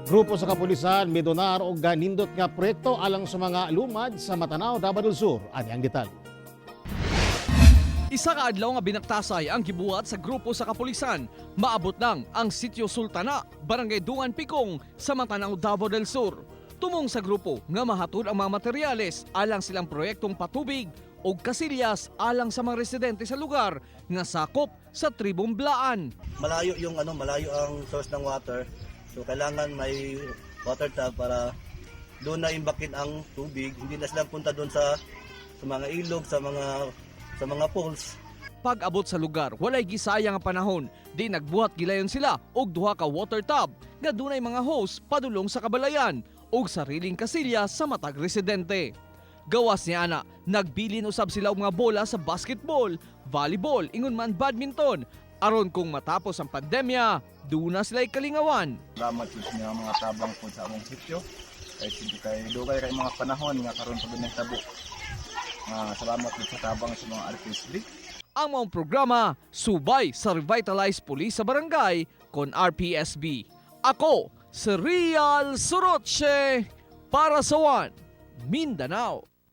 Grupo sa kapulisan midonar og ganindot nga proyekto alang sa mga lumad sa Matanao, Davao del Sur. Ani ang detalye. Isa ka adlaw nga binaktasay ang gibuhat sa grupo sa kapulisan. Maabot lang ang Sitio Sultana, Barangay Dungan Pikong sa Matanao, Davao del Sur. Tumong sa grupo nga mahatod ang mga materyales alang silang proyektong patubig o kasilyas alang sa mga residente sa lugar nga sakop sa tribong Blaan. Malayo yung ano, malayo ang source ng water. So kailangan may water tap para doon na imbakin ang tubig. Hindi na sila punta doon sa mga ilog, sa mga pools. Pag-abot sa lugar, walay gisayang nga panahon. Di nagbuhat gilayon sila og duha ka water tub nga dunay mga hose padulong sa kabalayan og sariling kasilya sa matag residente. Gawas niya ana, nagbilin usab sila og mga bola sa basketball, volleyball, ingon man badminton. Aron kung matapos ang pandemya, duna sila'y kalingawan. Salamat po sa mga tabang po sa among sityo. Kay sige kay dugay kay mga panahon nga karon pag nahitabo. Nga salamat po sa tabang sa mga RPSB. Ang maong programa, subay sa Revitalized Police sa Barangay kon RPSB. Ako, si Real Soroche para sa One, Mindanao.